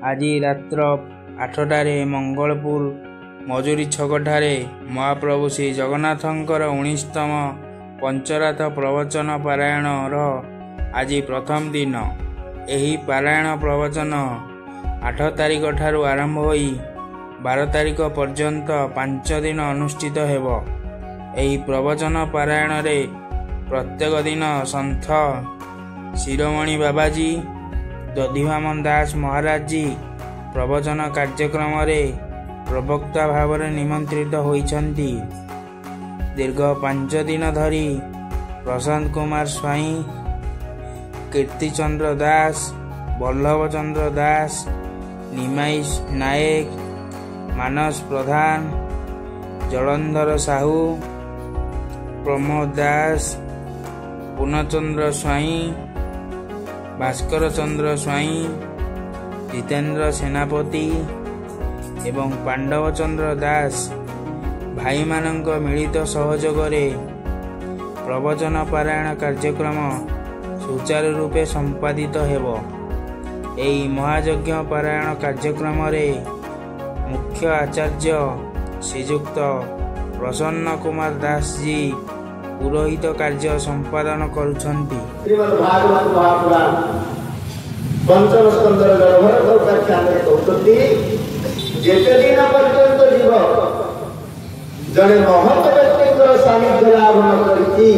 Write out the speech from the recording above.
ଆଜି ରାତ୍ର 8ଟାରେ ମଙ୍ଗଳପୁର ମଜୁରୀ ଛକଠାରେ ମହାପ୍ରଭୁ ଶ୍ରୀ ଜଗନ୍ନାଥଙ୍କର 19ତମ ପଞ୍ଚରାଥ ପ୍ରବଚନ ପାରାୟଣର ଆଜି ପ୍ରଥମ ଦିନ। ଏହି ପାରାୟଣ ପ୍ରବଚନ 8 ତାରିଖ ଠାରୁ ଆରମ୍ଭ ହୋଇ 12 ତାରିଖ ପର୍ଯ୍ୟନ୍ତ 5 ଦିନ ଅନୁଷ୍ଠିତ ହେବ। ଏହି ପ୍ରବଚନ ପାରାୟଣରେ ପ୍ରତ୍ୟେକ ଦିନ ସନ୍ଥ ଶିରୋମଣି ବାବାଜୀ ଦଧିବାମନ ଦାସ ମହାରାଜଜୀ ପ୍ରବଚନ କାର୍ଯ୍ୟକ୍ରମରେ ପ୍ରବକ୍ତା ଭାବରେ ନିମନ୍ତ୍ରିତ ହୋଇଛନ୍ତି। ଦୀର୍ଘ 5 ଦିନ ଧରି ପ୍ରଶାନ୍ତ କୁମାର ସ୍ୱାଇଁ, କୀର୍ତ୍ତିଚନ୍ଦ୍ର ଦାସ, ବଲ୍ଲଭ ଚନ୍ଦ୍ର ଦାସ, ନିମାଇ ନାଏକ, ମାନସ ପ୍ରଧାନ, ଜଳନ୍ଧର ସାହୁ, ପ୍ରମୋଦ ଦାସ, ପୂର୍ଣ୍ଣଚନ୍ଦ୍ର ସ୍ୱାଇଁ, ଭାସ୍କର ଚନ୍ଦ୍ର ସ୍ୱାଇଁ, ଜିତେନ୍ଦ୍ର ସେନାପତି ଏବଂ ପାଣ୍ଡବ ଚନ୍ଦ୍ର ଦାସ ଭାଇମାନଙ୍କ ମିଳିତ ସହଯୋଗରେ ପ୍ରବଚନ ପାରାୟଣ କାର୍ଯ୍ୟକ୍ରମ ସୁଚାରୁ ରୂପେ ସମ୍ପାଦିତ ହେବ। ଏହି ମହାଯଜ୍ଞ ପାରାୟଣ କାର୍ଯ୍ୟକ୍ରମରେ ମୁଖ୍ୟ ଆଚାର୍ଯ୍ୟ ଶ୍ରୀଯୁକ୍ତ ପ୍ରସନ୍ନ କୁମାର ଦାସଜୀ ପୁରୋହିତ କାର୍ଯ୍ୟ ସମ୍ପାଦନ କରୁଛନ୍ତି। ଶ୍ରୀମଦ୍ ଭାଗବତ ମହାପୁରାଣ ପଞ୍ଚମ ସ୍କନ୍ଧର ଜଳଭରତ ଉପାଖ୍ୟାନରେ କହୁଛନ୍ତି, ଯେତେ ଦିନ ପର୍ଯ୍ୟନ୍ତ ଜୀବ ଜଣେ ମହତ ବ୍ୟକ୍ତିଙ୍କର ସାନ୍ନିଧ୍ୟ ଲାଭ ନ କରିଛି,